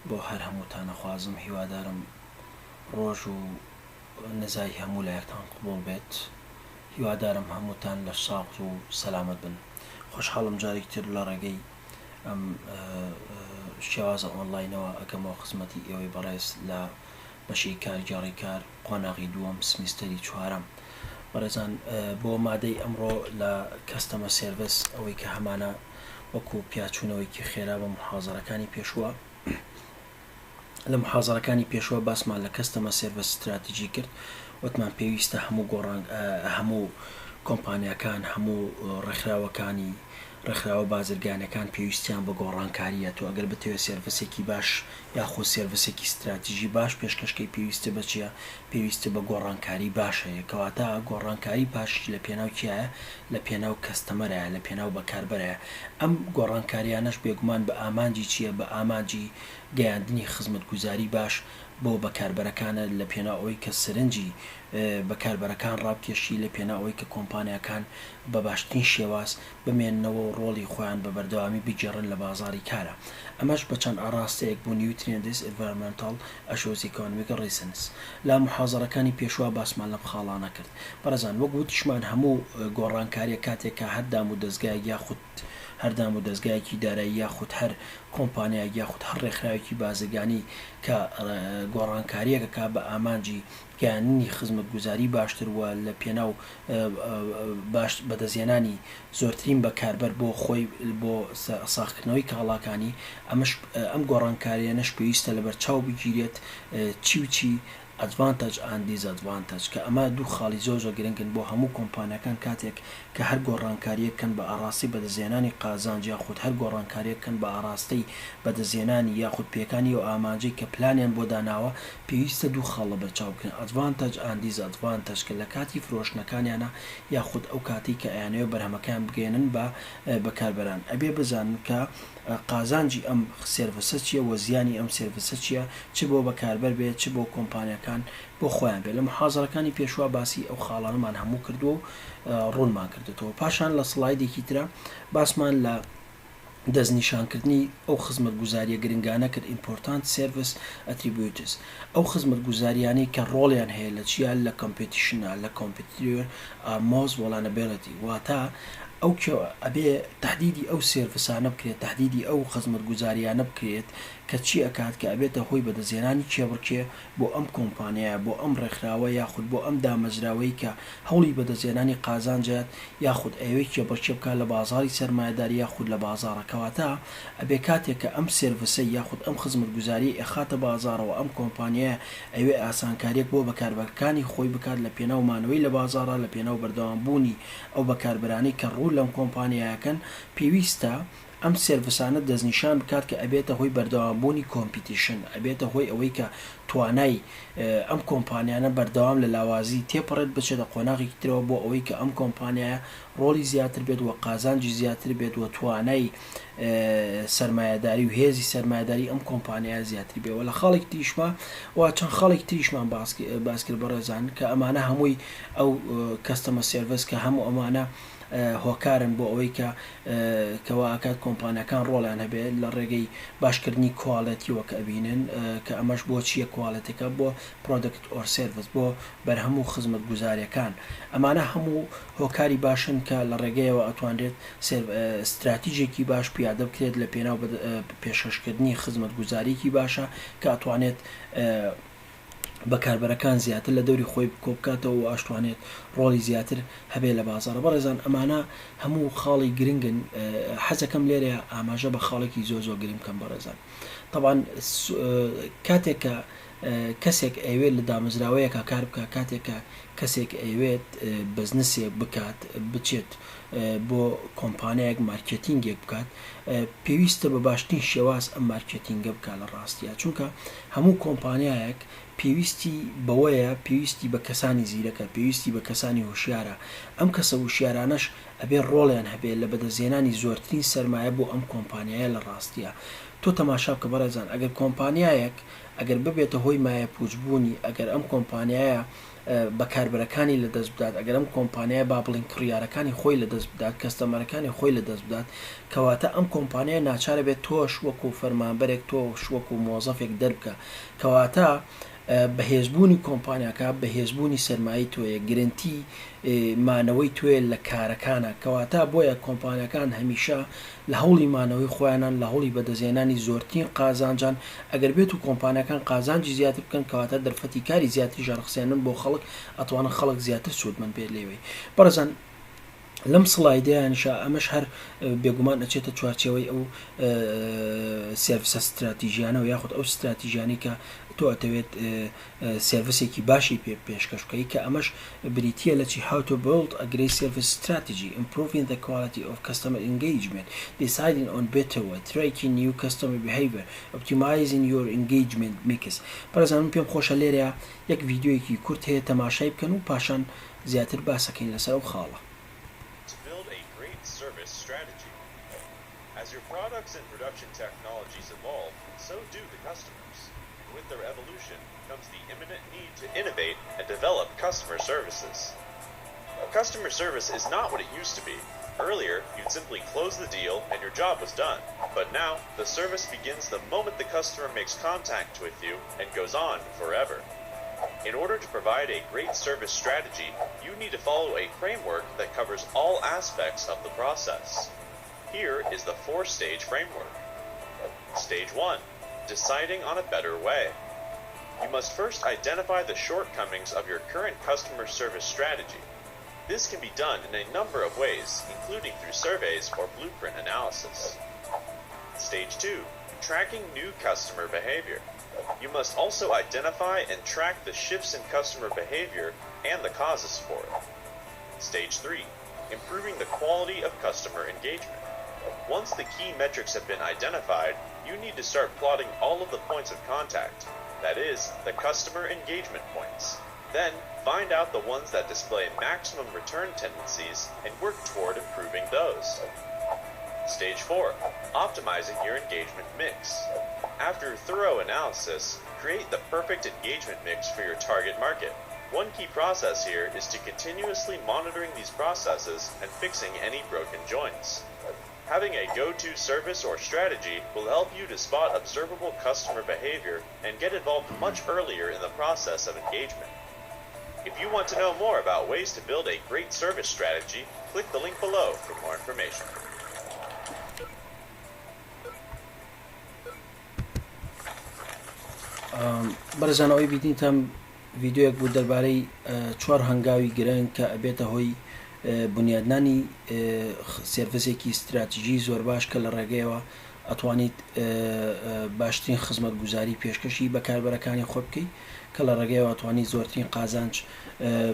بۆ هەر هەمووتان ئەخوازم هیوادارم ڕۆژ و نزای هەموو لایەکتان قبوڵ بێت هیوادارم هەمووتان لەش ساغ و سەلامەت بن خۆشحاڵم جارێکی تر لە ڕێگەی ئەم شێوازە ئۆنلاینەوە ئەگەمەوە خزمەتی ئێوەی بەڕێز لە بەشی کارگێڕی کار قۆناغی دووەم سمیستەری چوارەم. بەڕێزان بۆ مادەی ئەمڕۆ لە customer service ئەوەی کە هەمانە وەکو پیاچوونەوەیکی خێرا بە محازەرەکانی پێشووە لە محازەرەکانی پێشووە باسمان لە customer service strategy کرد وتمان پێویستە هەموو گۆڕان هەموو کۆمپانیاکان هەموو ڕێکخراوەکانی ڕێکخراوە بازرگانەکان پێویستیان بە گۆڕانکارییە، تۆ ئەگەر بتەوێت سێرڤسێکی باش یاخود سێرڤسێکی ستراتیژی باش پێشکەش کەی پێویستت بە چییە؟ پێویستت بە گۆڕانکاری باش هەیە، کەواتە گۆڕانکاری باشیش لە پێناو کیایە؟ لە پێناو customer ەیە، لە پێناو بەکاربەرەیە، ئەم گۆڕانکارییانەش بێگومان بە ئامانجی چییە؟ بە ئامانجی گەیاندنی خزمەتگوزاری باش بۆ بەکاربەرەکانە، لە پێناو ئەوەی کە سەرنجی بەکاربەرەکان ڕابکێشی، لە پێناو ئەوەی کە کۆمپانیاکان بە باشترین شێواز بمێننەوە و ڕۆڵی خۆیان بە بەردەوامی بگێڕن لە بازاڕی کارا. ئەمەش بە چەند ئاڕاستەیەک بوو New Trends Environmental Issues Economic Reasons. لە موحازەرەکانی پێشووا باسمان لەم خاڵانە کرد. بەڕێزان وەک وتیشمان هەموو گۆڕانکاریەک کاتێک کە هەر دام و دەزگایەک یاخود هەر دام و دەزگایەکی دارایی یاخود هەر کۆمپانیایەک یاخود هەر ڕێکخراوێکی بازرگانی کە گۆڕانکاریەک ئەکا بە ئامانجی گەیاندنی خزمەتگوزاری باشتر و لە پێناو باش بەدەستهێنانی زۆرترین بەکاربەر بۆ خۆی بۆ ساغکردنەوەی کاڵاکانی، ئەمەش ئەم گۆڕانکارییانەش پێویستە لەبەرچاو بگیرێت چی و چی Advantage and Disadvantage کە ئەمە دوو خاڵی زۆر زۆر گرنگن بۆ هەموو کۆمپانیاکان کاتێک کە هەر گۆڕانکارییەک کەن بە ئاڕاستەی بەدەستهێنانی قازانج یاخود هەر گۆڕانکارییەک کەن بە ئاڕاستەی بەدەستهێنانی یاخود پێکانی ئەو ئامانجەی کە پلانیان بۆ داناوە پێویستە دوو خاڵ لەبەرچاو بگرن Advantage and Disadvantage کە لە کاتی فرۆشتنەکانیانا یاخود ئەو کاتەی کە ئەیانەوێ بەرهەمەکەیان بگەیەنن بە بەکاربەران ئەبێ بزانن کە قازانجی ئەم سێرڤسە چیە وە زیانی ئەم سێرڤسە چیە چ بۆ بەکاربەر بێ چ بۆ کۆمپانیاکان بۆ خۆیان بێ لە محازەرەکانی پێشوا باسی ئەو خاڵانەمان هەموو کردووە و ڕوونمان کردۆتەوە پاشان لە سڵایدێکی ترا باسمان لە دەستنیشانکردنی ئەو خزمەتگوزارییە گرنگانە کرد Important Service Attributes ئەو خزمەتگوزارییانەی کە ڕۆڵیان هەیە لە چیا لە competition ا لە Competitor are most vulnerability واتە ئەو کێ ئەبێ تەحدیدی ئەو service انە بکرێت تەحدیدی ئەو خزمەتگوزارییانە بکرێت کە چی ئەکات کە ئەبێتە هۆی بەدەستهێنانی کێبڕکێ بۆ ئەم کۆمپانیایە، بۆ ئەم ڕێکخراوە یاخود بۆ ئەم دامەزراوەی کە هەوڵی بەدەستهێنانی قازانجەیات یاخود ئەیەوێت کێبڕکێ بکات لە بازاڕی سەرمایەداری یاخود لە بازاڕە کەواتە ئەبێ کاتێک کە ئەم سێرڤسەی یاخود ئەم خزمەتگوزاریەی ئەخاتە بازاڕەوە ئەم کۆمپانیایە ئەیەوێ ئاسانکاریەک بۆ بەکاربەرەکانی خۆی بکات لە پێناو مانەوەی لە بازاڕا لە پێناو بەردەوام بوونی ئەو بەکاربەرانەی کە ڕوو لەم کۆمپانیایەکەن پێویستە ئەم سێرڤسانە دەستنیشان بکات کە ئەبێتە هۆی بەردەوامبوونی competition، ئەبێتە هۆی ئەوەی کە توانای ئەم کۆمپانیانە بەردەوام لە لاوازی تێپەڕێت بچێتە قۆناغێکی ترەوە بۆ ئەوەی کە ئەم کۆمپانیایە ڕۆڵی زیاتر بێت و قازانجی زیاتر بێت و توانای سەرمایەداری و هێزی سەرمایەداری ئەم کۆمپانیایە زیاتر بێ و لە خاڵێکی تریشما و چەند خاڵێکی تریشمان باس کرد بەڕێزان کە ئەمانە هەمووی ئەو customer service کە هەموو ئەمانە هۆکارن بۆ ئەوەی کە کە وا ئەکات کۆمپانیاکان ڕۆڵیان هەبێت لە ڕێگەی باشکردنی quality وەک ئەبینن کە ئەمەش بۆ چییە quality ەکە بۆ product or service بۆ بەرهەم و خزمەتگوزاریەکان ئەمانە هەموو هۆکاری باشن کە لە ڕێگەیەوە ئەتوانرێت ستراتیجێکی باش پیادە بکرێت لە پێناو پێشکەشکردنی خزمەتگوزاریەکی باشە کە ئەتوانێت بەکاربەرەکان زیاتر لە دەوری خۆی کۆبکاتەوە و ئاشتوانێت ڕۆڵی زیاتر هەبێ لە بازاڕە. بەڕێزان ئەمانە هەموو خاڵی گرنگن حەزەکەم لێرەیا ئاماژە بە خاڵێکی زۆر زۆر گرنگ بکەم بەڕێزان تەبعەن کاتێک کە کەسێک ئەیەوێت لە دامەزراوەیەکا کار بکات کاتێک کە کەسێک ئەیەوێت بزنسێک بکات بچێت بۆ کۆمپانیایەک مارکێتینگێک بکات پێویستە بە باشترین شێواز ئەم مارکێتینگە بکات لە ڕاستیا چونکە هەموو کۆمپانیایەک پێویستی بەوەیە پێویستی بە کەسانی زیرەکە پێویستی بە کەسانی هۆشیارە ئەم کەسە وشیارانەش ئەبێ ڕۆڵیان هەبێ لە بەدەستهێنانی زۆرترین سەرمایە بۆ ئەم کۆمپانیایە لە ڕاستیا. تۆ تەماشا بکە بەڕێزان ئەگەر کۆمپانیایەک ئەگەر ببێتە هۆی مایەپووچ بوونی ئەگەر ئەم کۆمپانیایە بەکاربەرەکانی لەدەست بدات ئەگەر ئەم کۆمپانیایە با بڵێین کڕیارەکانی خۆی لەدەست بدات customer ەکانی خۆی لەدەست بدات کەواتە ئەم کۆمپانیایە ناچارە بێت تۆش وەکو فەرمانبەرێک تۆش وەکو مۆزەفێک دەربکا کەواتە بەهێزبوونی کۆمپانیاکە بەهێزبوونی سەرمایەی تۆیە، گرەنتی مانەوەی تۆیە لە کارەکانا، کەواتە بۆیە کۆمپانیاکان هەمیشە لە هەوڵی مانەوەی خۆیانان، لە هەوڵی بەدەستهێنانی زۆرترین قازانجان، ئەگەر بێتو کۆمپانیاکان قازانجی زیاتر بکەن کەواتە دەرفەتی کاری زیاتریش ئەڕەخسێنن بۆ خەڵک، ئەتوانن خەڵک زیاتر سوودمەند بێت لێوەی. بەڕێزان لەم سڵایدەیانیشا ئەمەش هەر بێگومان ئەچێتە چوارچێوەی ئەو سێرڤسە ستراتیژیانەوە یاخود ئەو ستراتیژیانەی کە تۆ ئەتەوێت سێرڤسێکی باشی پێ پێشکەش بکەی کە ئەمەش بریتییە لە چی How to build a great service strategy Improving the quality of customer engagement Deciding on better way Tracking new customer behavior Optimizing your engagement mix بەڕێزان من پێم خۆشە لێرەیا یەک ڤیدیۆیەکی کورت هەیە تەماشای بکەن و پاشان زیاتر باسەکەین لەسەر ئەو خاڵە. To build a great service strategy. As your products and production technologies evolve, so do the customers. And with their evolution comes the imminent need to innovate and develop customer services. Customer service is not what it used to be. Earlier, you'd simply close the deal and your job was done. But now, the service begins the moment the customer makes contact with you and goes on forever. In order to provide a great service strategy, you need to follow a framework that covers all aspects of the process. Here is the four stage framework. Stage 1 Deciding on a better way. You must first identify the shortcomings of your current customer service strategy. This can be done in a number of ways, including through surveys or blueprint analysis. Stage 2 Tracking new customer behavior. You must also identify and track the shifts in customer behavior and the causes for it. Stage 3 Improving the quality of customer engagement. Once the key metrics have been identified, you need to start plotting all of the points of contact. That is, the customer engagement points. Then, find out the ones that display maximum return tendencies and work toward improving those. Stage 4 Optimizing your engagement mix. After thorough analysis, create the perfect engagement mix for your target market. One key process here is to continuously monitoring these processes and fixing any broken joints. Having a go-to service or strategy will help you to spot observable customer behavior and get involved much earlier in the process of engagement. If you want to know more about ways to build a great service strategy, click the link below for more information. بەڕێزان ئەوەی بینیتان ڤیدیۆیەک بوو دەربارەی چوار هەنگاوی گرنگ کە ئەبێتە هۆی بنیادنانی سێرڤسێکی ستراتیژی زۆر باش کە لە ڕێگەیەوە ئەتوانیت باشترین خزمەتگوزاری پێشکەشی بەکاربەرەکانی خۆت بکەیت کە لە ڕێگەیەوە ئەتوانی زۆرترین قازانج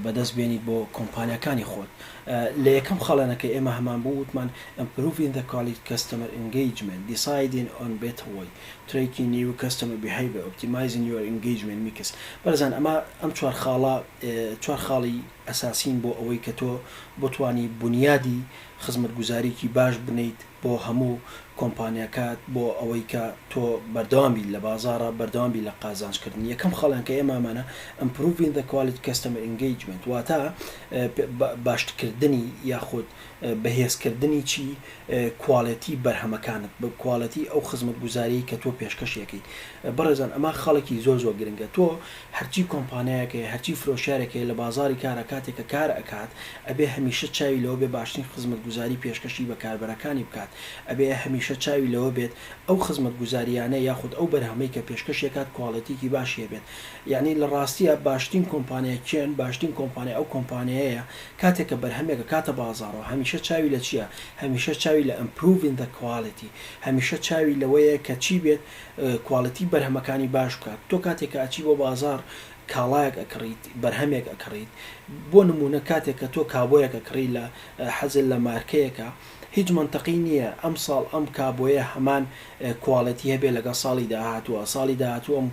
بەدەست بێنیت بۆ کۆمپانیاکانی خۆت لە یەکەم خاڵەنەکە ئێمە هەمان بوو وتمان Improving the quality customer engagement Deciding on better way Tracking new customer behavior Optimizing your engagement mix بەڕێزان ئەمە ئەم چوار خاڵە چوار خاڵی ئەساسین بۆ ئەوەی کە تۆ بتوانی بونیادی خزمەتگوزاریکی باش بنێیت بۆ هەموو کۆمپانیاکات بۆ ئەوەی کە تۆ بەردەوام بیت لە بازاڕا بەردەوام بیت لە قازانج کردن یەکەم خاڵیان کە ئێمە ئەمانە Improving the quality customer engagement واتە باشتکردنی یاخود بەهێزکردنی چی کوالێتی بەرهەمەکانت بە کوالێتی ئەو خزمەتگوزاریەی کە تۆ پێشکەشی ئەکەیت بەڕێزان ئەمە خاڵێکی زۆر زۆر گرنگە تۆ هەرچی کۆمپانیایەک هەیە هەرچی فرۆشیارێک هەیە لە بازاڕی کارا کاتێک کە کار ئەکات ئەبێ هەمیشە چاوی لەوە بێ باشترین خزمەتگوزاری پێشکەشی بەکاربەرەکانی بکات ئەبێ هەمیشە چاوی لەوە بێت ئەو خزمەتگوزاریانە یاخود ئەو بەرهەمەی کە پێشکەشی ئەکات کوالێتیکی باشی هەبێت یانی لە ڕاستیا باشترین کۆمپانیا کێن باشترین کۆمپانیا ئەو کۆمپانیایەیە کاتێک کە بەرهەمێک ئەکاتە بازاڕەوە هەمیشە چاوی لە چیە هەمیشە چاوی لە improving the quality هەمیشە چاوی لەوەیە کە چی بێت کواڵێتی بەرهەمەکانی باش بکات تۆ کاتێک کە ئەچی بۆ بازاڕ کاڵایەک ئەکڕیت بەرهەمێک ئەکڕیت بۆ نمونە کاتێک کە تۆ کابۆیەک ئەکڕی لە حەزت لە مارکەیەکە هیچ مەنتەقی نییە ئەمساڵ ئەم کابۆیە هەمان کواڵێتی هەبێ لەگەڵ ساڵی داهاتووە ساڵی داهاتوو ئەم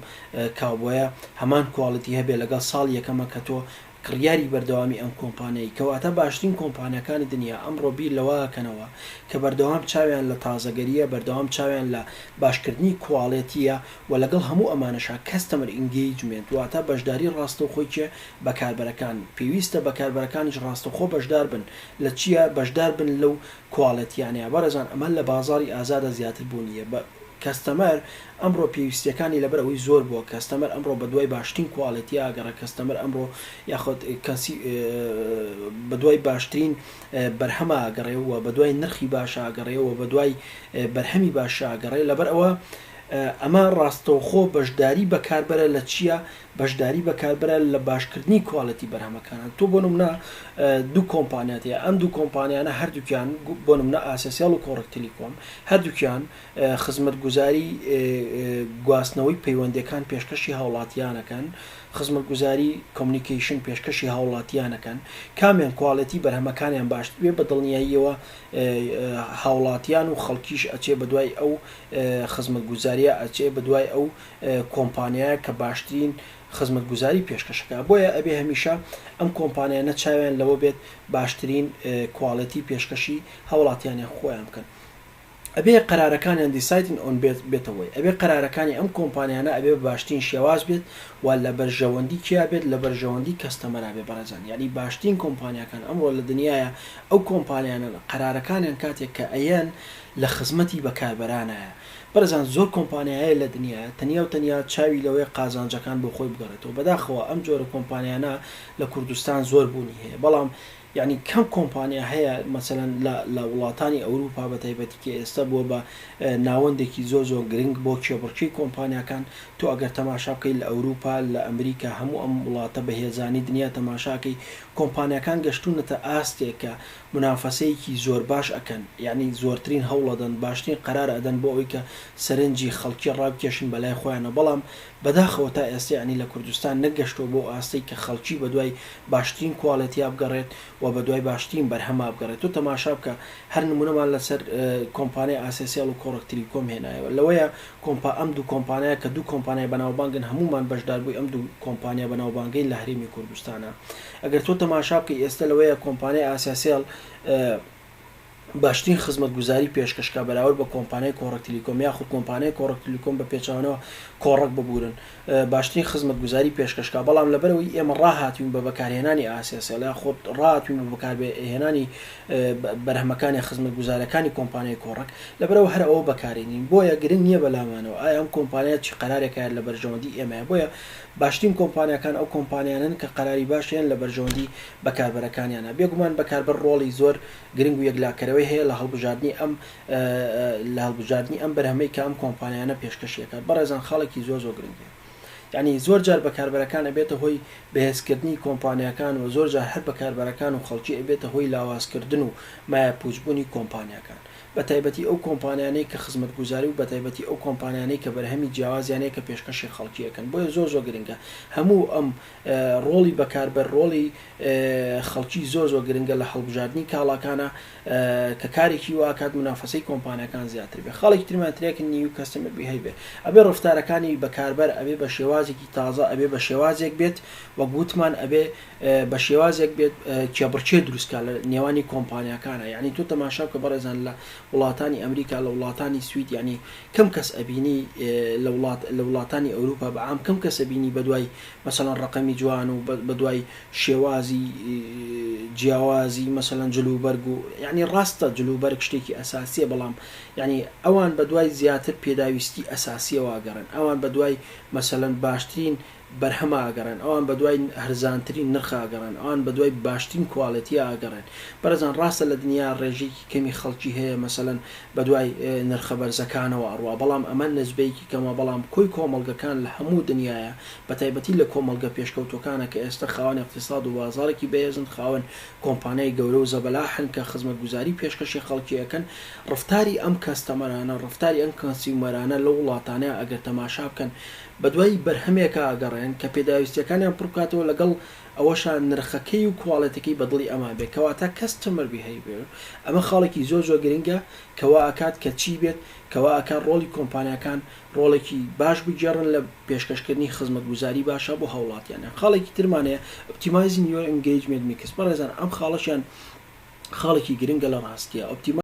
کاوبۆیە هەمان کواڵێتی هەبێ لەگەڵ ساڵی یەکەمە کە تۆ. کڕیاری بەردەوامی ئەم کۆمپانیای کەواتە باشترین کۆمپانیاکانی دنیا ئەمڕۆ بیر لەوە ئەکەنەوە کە بەردەوام چاویان لە تازەگەریە بەردەوام چاویان لە باشکردنی کواڵێتیە وە لەگەڵ هەموو ئەمانەشا customer engagement واتە بەشداری ڕاستەوخۆی کێ بەکاربەرەکان پێویستە بەکاربەرەکانیش ڕاستەوخۆ بەشدار بن لە چیا بەشدار بن لەو کواڵێتیانەیا بەڕێزان ئەمە لە بازاڕی ئازادا زیاتر بوونی یە بە customer ئەمڕۆ پێویستیەکانی لەبەر ئەوەی زۆر بووە customer ئەمڕۆ بەدوای باشترین quality یا ئەگەڕێ customer ئەمڕۆ یاخود کەسی بەدوای باشترین بەرهەما ئەگەڕێ و بەدوای نرخی باشا ئەگەڕێ و بەدوای بەرهەمی باشا ئەگەڕێ لەبەر ئەوە ئەمە ڕاستەوخۆ بەشداری بەکاربەرە لە چییە بەشداری بەکاربەرە لە باشکردنی quality بەرهەمەکانە تۆ بۆ نمونە دوو کۆمپانیات هەیە ئەم دوو کۆمپانیانە هەردووکیان بۆ نمونە ئاسیاسێڵ و کۆڕەک تیلیکۆم هەردووکیان خزمەتگوزاری گواستنەوەی پەیوەندیەکان پێشکەشی هاوڵاتیانەکەن خزمەتگوزاری communication پێشکەشی هاوڵاتیانەکەن کامیان quality بەرهەمەکانیان باشتر بێ بە دڵنیاییەوە هاوڵاتیان و خەڵکیش ئەچێ بەدوای ئەو خزمەتگوزاریە ئەچێ بەدوای ئەو کۆمپانیایە کە باشترین خزمەتگوزاری پێشکەشەکا بۆیە ئەبێ هەمیشە ئەم کۆمپانیانە چاویان لەوە بێت باشترین quality پێشکەشی هاوڵاتیانیان خۆیان بکەن ئەبێ قەرارەکانیان deciding on بێت بێتەوەی ئەبێ قەرارەکانی ئەم کۆمپانیانە ئەبێ بە باشترین شێواز بێت و لە بەرژەوەندی کیا بێت لە بەرژەوەندی customer ا بێ بەڕێزان یانی باشترین کۆمپانیاکان ئەمڕۆ لە دنیایا ئەو کۆمپانیانەن قەرارەکانیان کاتێک کە ئەیەن لە خزمەتی بەکاربەرانایە بەڕێزان زۆر کۆمپانیا هەیە لە دنیایا تەنیا و تەنیا چاوی لەوەیە قازانجەکان بۆ خۆی بگەڕێتەوە بەداخەوە ئەم جۆرە کۆمپانیانە لە کوردستان زۆر بوونی هەیە بەڵام یەعنی کەم کۆمپانیا هەیە مەسەلەن لە لە وڵاتانی ئەوروپا بە تایبەتی کە ئێستا بووە بە ناوەندێکی زۆر زۆر گرنگ بۆ کێبڕکێی کۆمپانیاکان تۆ ئەگەر تەماشا بکەی لە ئەوروپا لە ئەمریکا هەموو ئەم وڵاتە بەهێزانی دنیا تەماشاکەی کۆمپانیاکان گەشتونەتە ئاستێک کە مونافەسەیەکی زۆر باش ئەکەن یەعنی زۆرترین هەوڵ ئەدەن باشترین قەرار ئەدەن بۆ ئەوەی کە سەرنجی خەڵکی ڕابکێشن بەلای خۆیانە بەڵام بەداخەوە تا ئێستا یەعنی لە کوردستان نەگەشتوە بەو ئاستەی کە خەڵکی بەدوای باشترین quality یا بگەڕێت و بەدوای باشترین بەرهەما بگەڕێت تۆ تەماشا بکە هەر نمونەمان لەسەر کۆمپانیای ئاسیاسێڵ و کۆڕەک تلیکۆم هێنایەوە لەوەیە کۆمپا ئەم دوو کۆمپانیایە کە دوو کۆمپانیای بەناوبانگن هەموومان بەشداربووی ئەم دوو کۆمپانیا بەناوبانگەین لە هەرێمی کوردستانا ئەگەر تۆ تەماشا بکەی ئێستە لەوەیە کۆمپانیای ئاسیاسێڵ باشترین خزمەتگوزاری پێشکەش کا بەراورد بە کۆمپانیای کۆڕەک تلیکۆم یاخود کۆمپانیای کۆڕەک تلیکۆم بە پێچەوانەوە کۆڕەک ببورن باشترین خزمەتگوزاری پێشکەش کا بەڵام لەبەرئەوەی ئێمە ڕاهاتوین بە بەکارهێنانی ئاسیاسێڵ یاخود ڕاهاتوین بە بەکارهێنانی بەرهەمەکانی خزمەتگوزارەکانی کۆمپانیای کۆڕەک لەبەرئەوە هەر ئەوە بەکارێنین بۆیە گرنگ نییە بەلامانەوە ئایا ئەم کۆمپانیا چی قەرارێک هەیە لە بەرژەوەندی ئێمەیە بۆیە باشترین کۆمپانیاکان ئەو کۆمپانیانەن کە قەراری باش هەیەن لە بەرژەوەندی بەکاربەرەکانیانە بێگومان بەکاربەر ڕۆڵی زۆر گرنگ و یەکلاکەرەوەی هەیە لە هەڵبژاردنی ئەم لە هەڵبژاردنی ئەم بەرهەمەی کە ئەم کۆمپانیانە پێشکەشی ئەکات بەڕێزان خاڵێکی زۆر زۆر گرنگ هەیە یعنی زۆر جار بەکاربەرەکان ئەبێتە هۆی بەهێزکردنی کۆمپانیاکان و زۆر جار هەر بەکاربەرەکان و خەڵکی ئەبێتە هۆی لاوازکردن و مایەپوچبوونی کۆمپانیاکان بەتایبەتی ئەو کۆمپانیانەی کە خزمەتگوزاری و بەتایبەتی ئەو کۆمپانیانەی کە بەرهەمی جیاوازیان هەیە کە پێشکەشی خەڵکی ئەکەن بۆیە زۆر زۆر گرنگە هەموو ئەم ڕۆڵی بەکاربەر ڕۆڵی خەڵکی زۆر زۆر گرنگە لە هەڵبژاردنی کاڵاکانە کە کارێکی وا ئەکات مونافەسەی کۆمپانیاکان زیاتر بێ خاڵێکی ترمان tracking new customer behavior ئەبێ ڕەفتارەکانی بەکاربەر ئەبێ بە شێوازێکی تازە ئەبێ بە شێوازێک بێت وەک وتمان ئەبێ بە شێوازێک بێت کێبڕکێ دروست کا لە نێوانی کۆمپانیاکانە یعنی تۆ تەماشا بکە بەڕێزان لە وڵاتانی ئەمریکا لە وڵاتانی سوید یعنی کەم کەس ئەبینی لە وڵات لە وڵاتانی ئەوروپا بە عام کەم کەس ئەبینی بەدوای مەسەڵەن ڕەقەمی جوان و بەدوای شێوازی جیاوازی مەسەلەن جلوبەرگ و یعنی ڕاستە جلوبەرگ شتێکی ئەساسیە بەڵام یعنی ئەوان بەدوای زیاتر پێداویستی ئەساسیەوە ئەگەڕێن ئەوان بەدوای مەسەلەن باشترین بەرهەما ئەگەڕێن ئەوان بەدوای هەرزانترین نرخا ئەگەڕێن ئەوان بەدوای باشترین quality یا ئەگەڕێن بەڕێزان ڕاستە لە دنیا ڕێژەیەکی کەمی خەڵکی هەیە مەسەلەن بەدوای نرخە بەرزەکانەوە ئەڕوا بەڵام ئەمە نسبەیەکی کەمە بەڵام کۆی کۆمەڵگەکان لە هەموو دنیایا بەتایبەتی لە کۆمەڵگە پێشکەوتوەکانە کە ئێستا خاوەن ئیقتیساد و بازاڕێکی بەهێزن خاوەن کۆمپانیای گەورە و زەبەلاحن کە خزمەتگوزاری پێشکەشی خەڵکی ئەکەن ڕەفتاری ئەم customer انە ڕەفتاری ئەم consumer انە لەو وڵاتانەیا ئەگەر تەماشا بکەن. بەدوای بەرهەمێکا ئەگەڕێن کە پێداویستیەکانیان پڕ بکاتەوە لەگەڵ ئەوەشا نرخەکەی و کواڵێتەکەی بە دڵی ئەمان بێت کەواتە customer behavior ئەمە خاڵێکی زۆر زۆر گرنگە کە وا ئەکات کە چی بێت کە وا ئەکات ڕۆڵی کۆمپانیاکان ڕۆڵێکی باش بگێڕن لە پێشکەشکردنی خزمەتگوزاری باشا بۆ هاوڵاتیانیان خاڵێکی ترمان هەیە Optimizing your engagement mix بەڕێزان ئەم خاڵەشیان خاڵێکی گرنگە لە ڕاستیە Optimize.